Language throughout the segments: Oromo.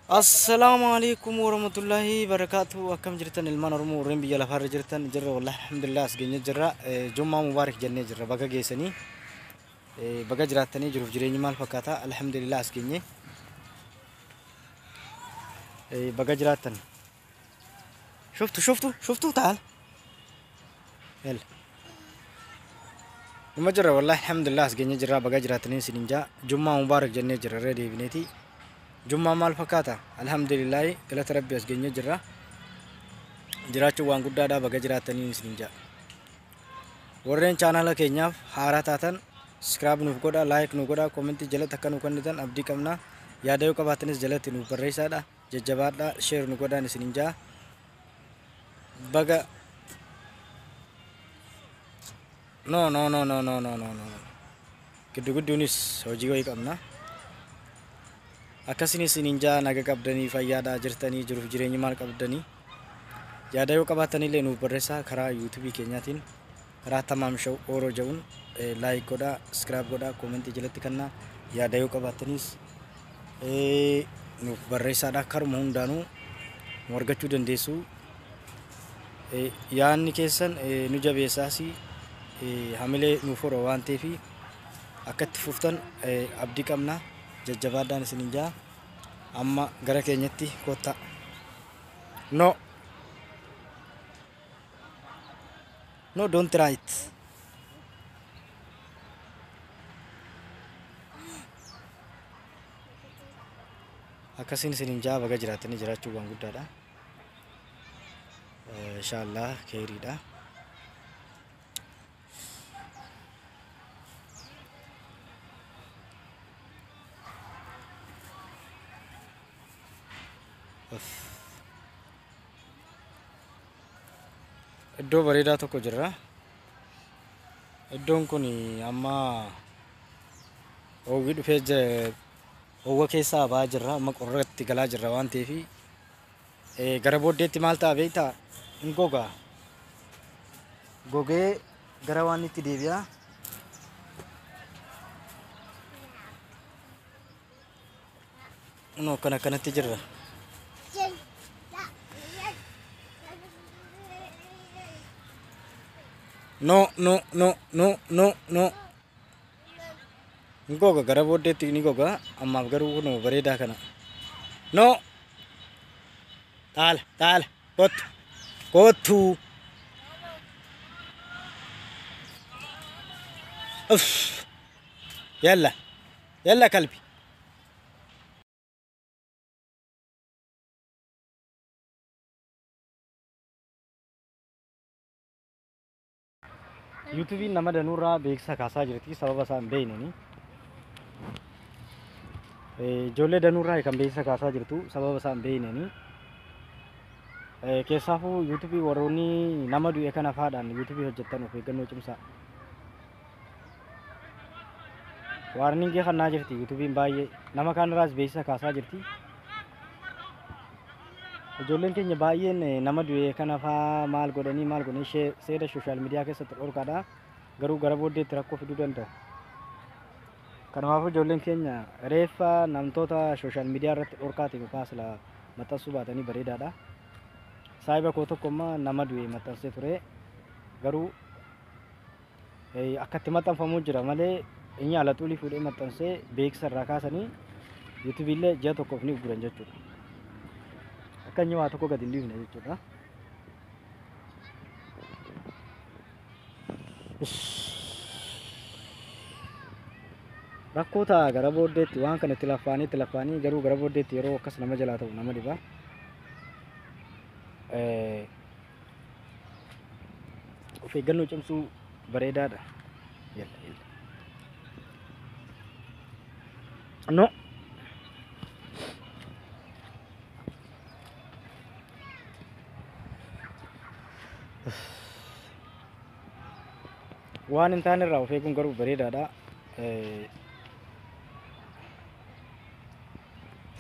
Assalaamu alaikum warahmatullahi wabarakatuh. Akkam jirtan ilmaan Oromoo warreen biyya lafaarra jirtan? Jirra, wallahi alhamdulillah, as geenye jirra. Jummaa mubaarak jennee jirra. Baga geessanii, baga jiraattanii. Jiruuf jireenyi maal fakkaata? Alhamdulillah, as geenye. Baga jiraattan. Shuftu shuftu shuftu taal yalla numa jirra, wallahi alhamdulillah, as geenye jirra. Baga jiraattanii isinin jaa. Jummaa mubaarak jennee jirra. Irra deebineeti, jummaa maal fakkaata? Alhamdulillah, galata rabbi, as geenye jirra. Jiraachuun waan guddaadha. Baga jiraattanii isinin jaa. Warreen chaanala keenyaaf haaraa taatan subscribe nuuf godha, like nuuf godha, commentii jalatti akka nu kennitan abdii qabna. Yaada yoo qabaatanis jalatti nuuf barreessaadha. Jajjabaadha, share nu godhaan isinin jaa. Baga no no no no no no no no, giddu gidduunis hojii wayii qabna. Akkasinis isinin jaa. Naga qabdanii, fayyaadhaa jirtanii? Jiruuf jireenyi maal qabdanii? Yaada yoo qabaatanillee nuuf barreessaa. Karaa YouTubeii keenyaatiin, karaa Tamaam Show Ooroo jedhuun like godhaa, subscribe godhaa, commentii jalatti kennaa. Yaada yoo qabaatanis nuuf barreessaadha. Karuma hundaanuu nu argachuu dandeessu. Yaadni keessan nu jabeessaas, hamilee nuuf hora waan ta'eef akka itti fuftan abdii qabna. Jajjabaadhaan isinin jaa. Amma gara keenyatti kottaa. No no, don't try it. Akkasiin isinin jaa. Baga jiraattanii. Jiraachuu waan guddaadha. Inshaallah keeriidha. Iddoo bareedaa tokko jirra. Iddoon kun amma oowwi dhufee, oowwa keessaa ba'aa jirra. Amma qorratti galaa jirra waan ta'eef gara booddeetti maal ta'a beektaa? Hin goga. Gogee gara waan itti deebi'a. Kunoo akkana akkanatti jirra. No no no no no no. Hin goga, gara booddeetti ni goga. Ammaaf garuu kunoo bareedaa kana. No. Taala taala, kottu kottu. Uff. Yalla yalla kalbi. YouTubeiin nama danuurraa beeksisa kaasaa jirti, sababa isaa hin beekneni. Ijoollee danuurraa kan beeksisa kaasaa jirtu, sababa isaa hin beekneni. Keessaafuu YouTubeii warroonni nama du'e kana faadhaan YouTubeii hojjettan of eeggannoo cimsaa. Warningii kannaa jirti YouTubeiin, baay'ee nama kaanirraas beeksisa kaasaa jirti. Ijoolleen keenya baay'een nama du'e kana faa maal godhanii maal godhanii seera social media keessatti dhorkaadha. Garuu gara booddeetti rakkoo fiduu danda'a. Kanaafuu ijoolleen keenya reeffa namtoota social media irratti dhorkaa ta'e faa sila maxxansuu baatanii bareedaadha. Saahiba koo tokko immoo nama du'e maxxansee ture. Garuu akka itti maxxanfamuu jira malee inni haala xuulii fuudhee maxxansee beeksisa irraa kaasanii YouTubeiillee ji'a tokkoof ni uguran jechuudha. Akka inni waa tokko gadi hin dhiifne jechuudha. Rakkoo ta'a gara booddeetti. Waan kana itti laffaanii itti laffaanii, garuu gara booddeetti yeroo akkas nama jalaa ta'u nama dhiba. Of eeggannoo cimsuu bareedaadha. Yalla yalla. No. Waan hin taane irraa of eeguun garuu bareedaadha.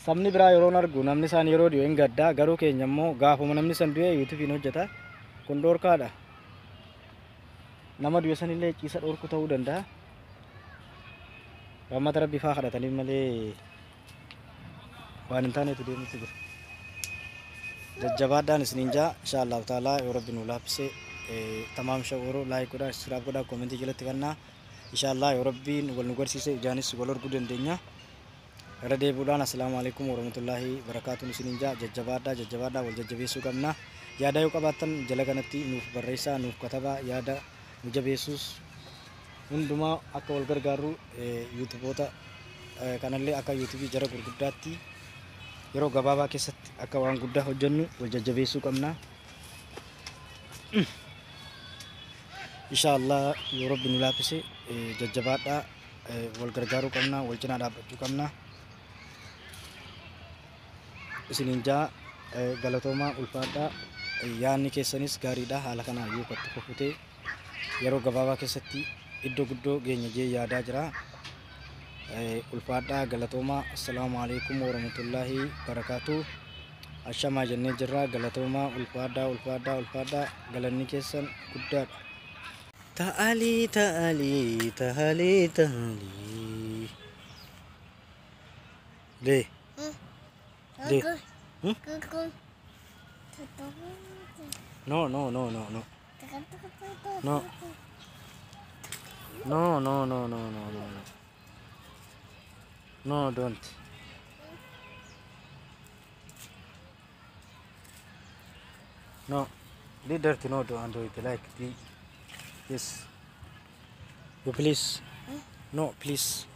Sabni biraa yeroon argu namni isaan yeroo du'e hin gaddaa, garuu keenya immoo gaafuma namni san du'e YouTubeiin hojjeta. Kun dhorkaadha. Nama du'e sanillee ciisa dhorku ta'uu danda'a. Rahmata Rabbii faa kadhataniif malee Waan hin taanetu deemutti jira. Jajjabaadhaan isiniin jaa insha Allahu ta'ala yoo rabbi nu laaffise tamaam shawwaroo like godhaa subscribe godhaa koomentii jalatti kannaa insha Allah yoo rabbiin wal nu garsiise ijaanis wal arguu dandeenya. Irra deebi'uudhaan assalaamu alaikum warahmatullaahi barakaatuun isiniin jaa jajjabaadhaa jajjabaadhaa wal jajjabeessuu qabna. Yaada yoo qabaattan jala kanatti nuuf barreessaa nuuf katabaa yaada nu jabeessuus hundumaa akka wal gargaarru yuutuboota kanallee akka yuutubii jara gurguddaatti yeroo gabaabaa keessatti akka waan guddaa hojjennu wal jajjabeessuu qabna. Insha Allah yoo rabbi nu laaffise jajjabaadhaa wal gargaaruu qabna wal cinaa dhaabbachuu qabna. Isiniin jaa galatoomaa ulfaadhaa yaadni keessanis gaariidha haala kanaan yoo katti fufutee yeroo gabaabaa keessatti iddoo guddoo geenya jee yaadaa jira. Ulfaadhaa galatoomaa assalaamu alaikum warahmatullaahi barakaatu. Ashamaa jennee jirra galatoomaa ulfaadhaa ulfaadhaa ulfaadhaa galanni keessan guddaadha. Ta'alii ta'alii ta'alii ta'alii. Lee. Lee. No no no no no. No. No no no no no no no. No, don't. No. Be dirty, no, don't do it. Like the yes. You please. No, please.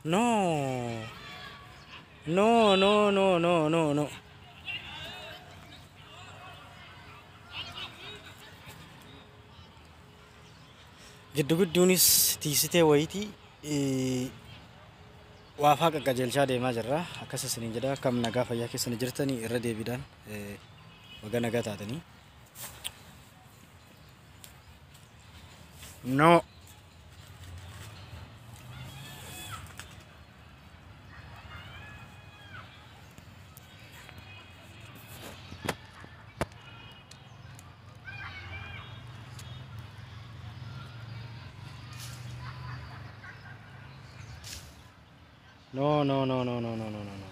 No. No, no, no, no, no, no. Giddu gidduunis tiisitee wayitii waafaa qaqqajeelchaa deemaa jirra. Akkas isiniin jedha kam nagaa fayyaa keessan jirtanii irra deebiidhaan baga nagaa taatanii. No. No, no, no, no, no, no, no, no, no.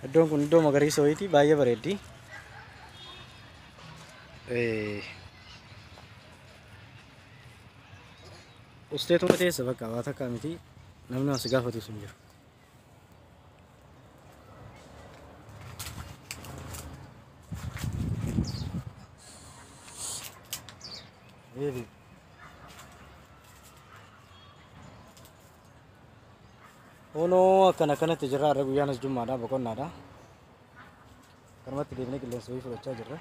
Iddoon kun iddoo magariisa wayiiti baay'ee bareeddi. Usteetuma teessa bakka waa takka miti namni as gaafatu sun jiru. Baby. Onoo akkana akkanatti jirra har'a guyyaan as jummaadha boqonnaadha. Kanumatti deemnee qilleensa wayii fudhachaa jirra.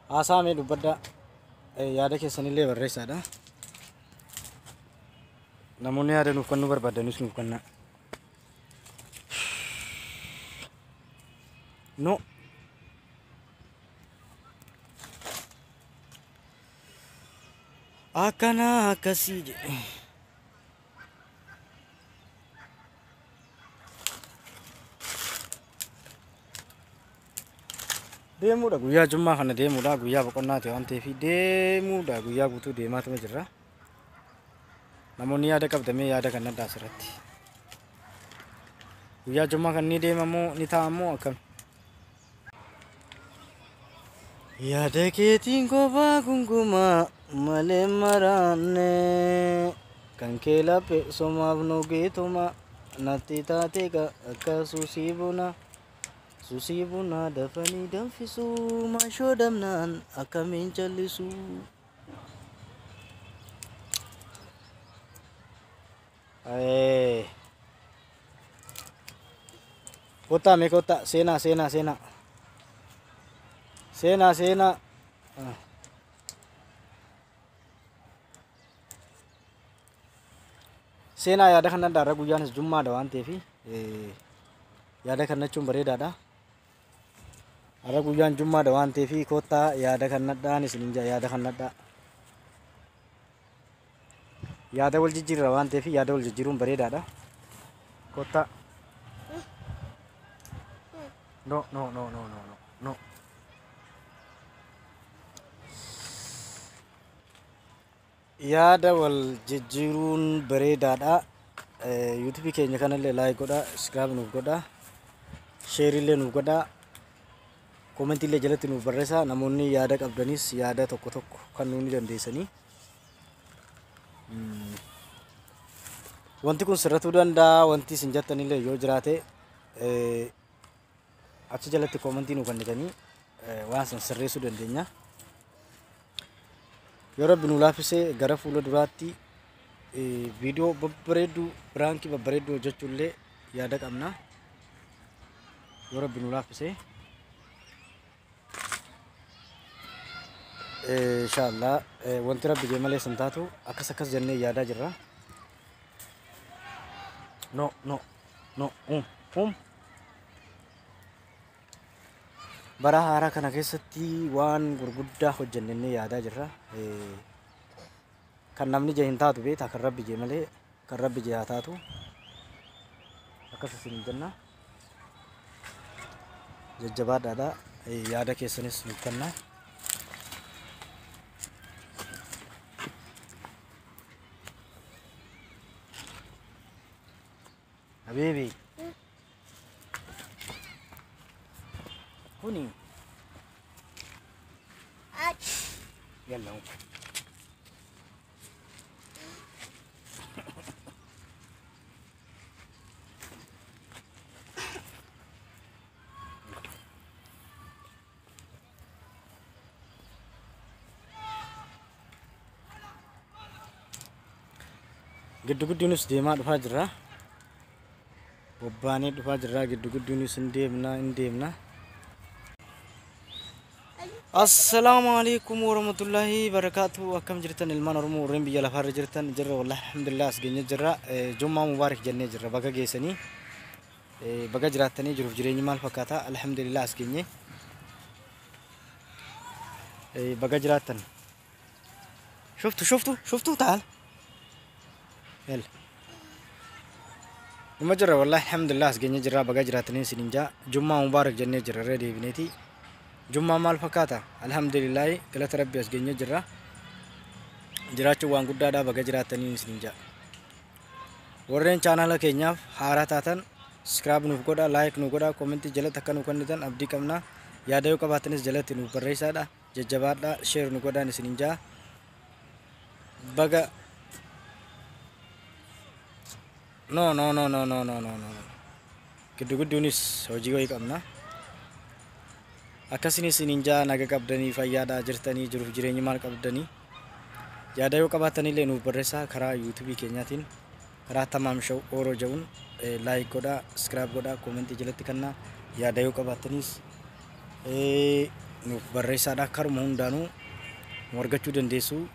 Haasaa mee dubbaddaa yaada keessanillee barreessaadha. Namoonni yaada nuuf kennuu barbaadanis nuuf kennaa. No. Akkana akkasii jedhe. Deemuudha guyyaa jummaa kana deemuudha guyyaa boqonnaati waan ta'eef deemuudha guyyaa guutuu deemaatuma jirra. Namoonni yaada qabdamee yaada kan adda asirratti. Guyyaa jummaa kan ni deemamoo ni taa'amoo akkam? Yaada keetiin kophaa gungumaa malee maraanne kan kee laphee somaaf nu geetuma natti taate akka suusii buna suusii bunaa dafanii danfisuu maashoo damnaan akkamiin callisuu. Kottaa mee kottaa seenaa seenaa seenaa. Seenaa seenaa. Seenaa yaada kana irraa guyyaanis jummaadha waan ta'eef yaada kana jechuun bareedaadha. Har'a guyyaan jummaadha waan ta'eef kottaa yaada kanadhaan isiniin jaa yaada kanadhaa. Yaada wal jijjiirra waan ta'eef yaada wal jijjiiruun bareedaadha. Kottaa. No, no, no, no, no, no, no. Yaada wal jijjiiruun bareedaadha. Yuutuubii keenya kanallee like godhaa, subscribe nuuf godhaa, share illee nuuf godhaa, koomentii illee jalatti nuuf barreessaa. Namoonni yaada qabdanis yaada tokko tokko kan nuuni dandeessanii. Wanti kun sirratuu danda'a, wanti isin jettanillee yoo jiraate achi jalatti koomentii nuuf kennitanii waan san sirreessuu dandeenya. Yoo Rabbi nu laaffisee gara fuula duraatti viidiyoo babbareedduu, piraankii babbareedduu hojjechuullee yaada qabna. Yoo Rabbi nu laaffisee. Inshaallah wanti Rabbi jee malee sin taatu akkas akkas jennee yaadaa jirra. No, no, no, um. Bara haaraa kana keessatti waan gurguddaa hojjennee yaadaa jirra. Kan namni jee hin taatu beektaa, kan Rabbi jee malee, kan Rabbi jee haa taatu. Akkas isin jenna. Jajjabaadhaadha. Yaada keessanis nuuf kennaa. Habibi. Kuni. Yalla. Giddu gidduunis deemaa dhufaa jirra. Bobbaanee dhufaa jirra. Giddu gidduunis hin deemna, hin deemna. Assalaamu alaikum warahmatullahi wabarakatuh. Akkam jirtan ilmaan Oromoo warreen biyya lafaarra jirtan? Jirra, wallahi alhamdulillah, as geenye jirra. Jummaa mubaarak jennee jirra. Baga geessanii, baga jiraattanii. Jiruuf jireenyi maal fakkaata? Alhamdulillah, as geenye. Baga jiraattan. Shuftu, shuftu, shuftu, taal. Yalla. Numa jirra, wallahi alhamdulillah, as geenye jirra. Baga jiraattanii isiniin jaa. Jummaa mubaarak jennee jirra irra deebineeti. Jummaa maal fakkaata? Alhamdulillah, galata Rabbi, as geenye jirra. Jiraachuun waan guddaadha. Baga jiraattanii isiniin jaa. Warreen chaanala keenyaaf haaraa taatan subscribe nuuf godhaa, like nuuf godhaa, koomentii jalatti akka nuuf kennitan abdii qabna. Yaada yoo qabaatanis jalatti nuuf barreessaadha. Jajjabaadhaa, share nu godhaan isiniin jaa. Baga. No, no, no, no, no, no, no, no. Giddu gidduunis hojii wayii qabna. Akkasinis isiniin jaa. Naga qabdanii, fayyaadhaa jirtanii, jiruuf jireenyi maal qabdanii? Yaada yoo qabaatanillee nuuf barreessaa karaa yuutuubii keenyaatiin, karaa Tamaam Show Ooroo jedhuun like godhaa, subscribe godhaa, koomentii jalatti kennaa. Yaada yoo qabaatanis nuuf barreessaadha. Karuma hundaanuu nu argachuu dandeessu.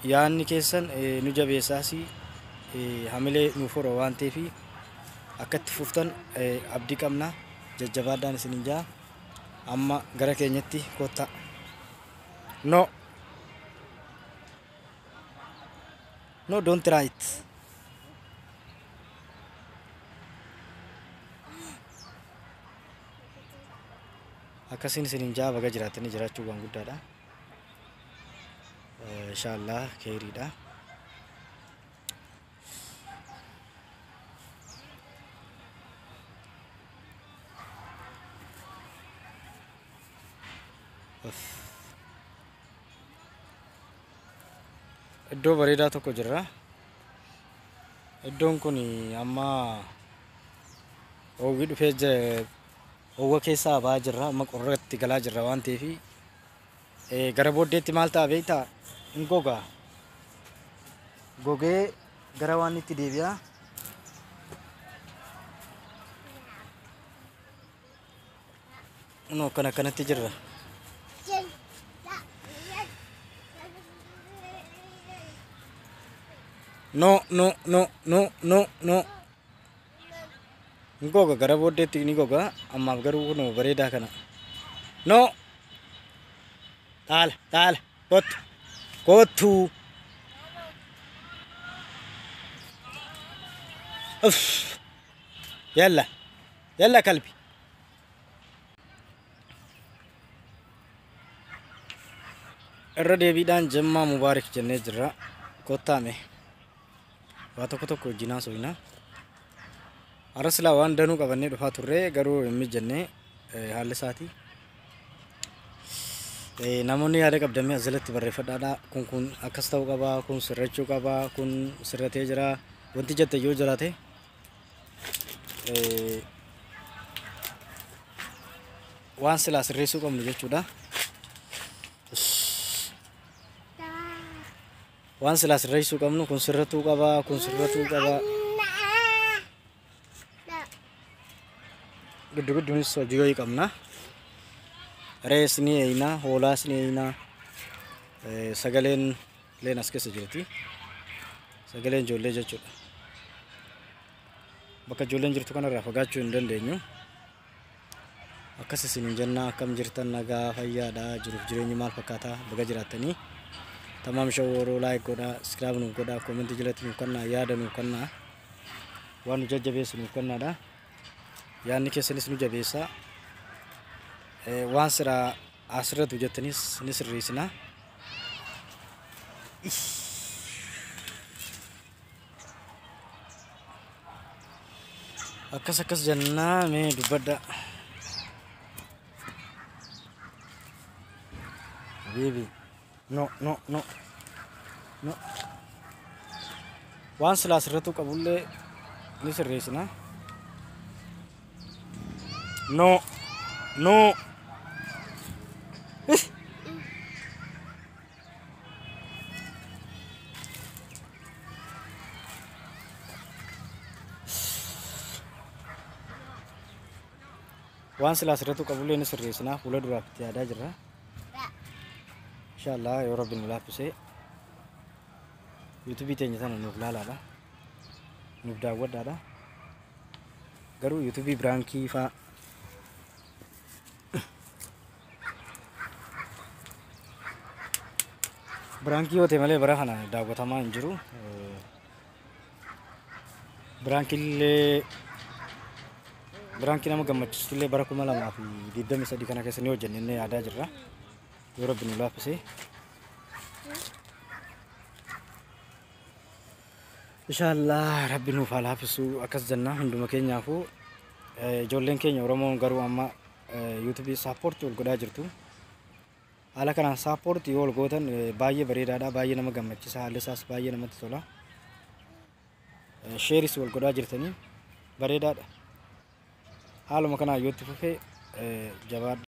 Yaadni keessan nu jabeessaas, hamilee nuuf hora waan ta'eef akka itti fuftan abdii qabna. Jajjabaadhaan isiniin jaa. Amma gara keenyatti kottaa. No. No, don't try it. Akkasiin isiniin jaa. Baga jiraattanii. Jiraachuu waan guddaadha. Inshaallah keeriidha. Iddoo bareedaa tokko jirra. Iddoon kun amma oowwii dhufee oowwa keessaa ba'aa jirra. Amma qorratti galaa jirra waan ta'eef gara booddeetti maal ta'a beektaa? Hin gogaa. Gogee gara waan itti deebi'a. Kunoo akkana akkanatti jirra. No, no, no, no, no, no. Hin goga, gara booddeetti ni goga. Ammaaf garuu kunoo bareedaa kana. No. Taala, taala. Kottu. Kottu. Uff. Yalla. Yalla kalbi. Irra deebiidhaan Jimmaa Mubaarik jennee jirra. Kottaame. Waa tokko tokko wajjin haasofna. Har'a silaa waan danuu qabannee dhufaa turre garuu hin mijannee haalli isaati. Namoonni yaada qabdamee as jalatti barreeffadhaadha. Kun kun akkas ta'uu qaba, kun sirrachuu qaba, kun sirratee jira. Wanti jette yoo jiraate waan silaa sirreessuu qabnu jechuudha. Waan silaa sirreessuu qabnu kun sirratuu qaba, kun sirratuu qaba. Giddu gidduunis hojii wayii qabna. Re'ees ni eeyna, hoolaas ni eeyna. Sagaleen leen as keessa jirti. Sagaleen ijoollee jechuudha. Bakka ijoolleen jirtu kanarraa fagaachuu hin dandeenyu. Akkas isiniin jenna, akkam jirtan, nagaa fayyaadha, jiruuf jireenyi maal fakkaata, baga jiraattanii. Tamaam shawwaroo like godhaa, subscribe nuuf godhaa, comment jalatti nuuf kennaa, yaada nuuf kennaa, waan nu jajjabeessu nuuf kennaadha. Yaadni keessanis nu jabeessa. Waan siraa asirratti hojjettanis ni sirreessina. Akkas akkas jennaa mee dubbadha. Habibi. No, no, no. No. Waan silaa sirratuu qabullee ni sirreessina. No. No. Waan silaa sirratuu qabullee ni sirreessina. Fuula duraaf itti yaadaa jirra. Inshallah yoo Rabbi nu laaffisee yuutuubii teenya tana nuuf laalaadha. Nuuf daawwadhaadha. Garuu yuutuubii biraankii faa biraankii yoo ta'e malee bara kana daawwatamaa hin jiru. Biraankiillee biraankii nama gammachiistullee bara 2023 kana keessa ni hojjenne inni yaadaa jirra. Yoo Rabbi nu laaffisee. Inshallah Rabbi nuuf haa laaffisu akkas jenna hunduma keenyaafuu. Ijoolleen keenya Oromoon garuu amma yuutuubii saappoortii ol godhaa jirtu. Haala kanaan saappoortii yoo ol gootan baay'ee bareedaadha, baay'ee nama gammachiisa, haalli isaas baay'ee namatti tola. Sheeris wal godhaa jirtanii bareedaadha. Haaluma kanaan yoo itti fufee jabaadha.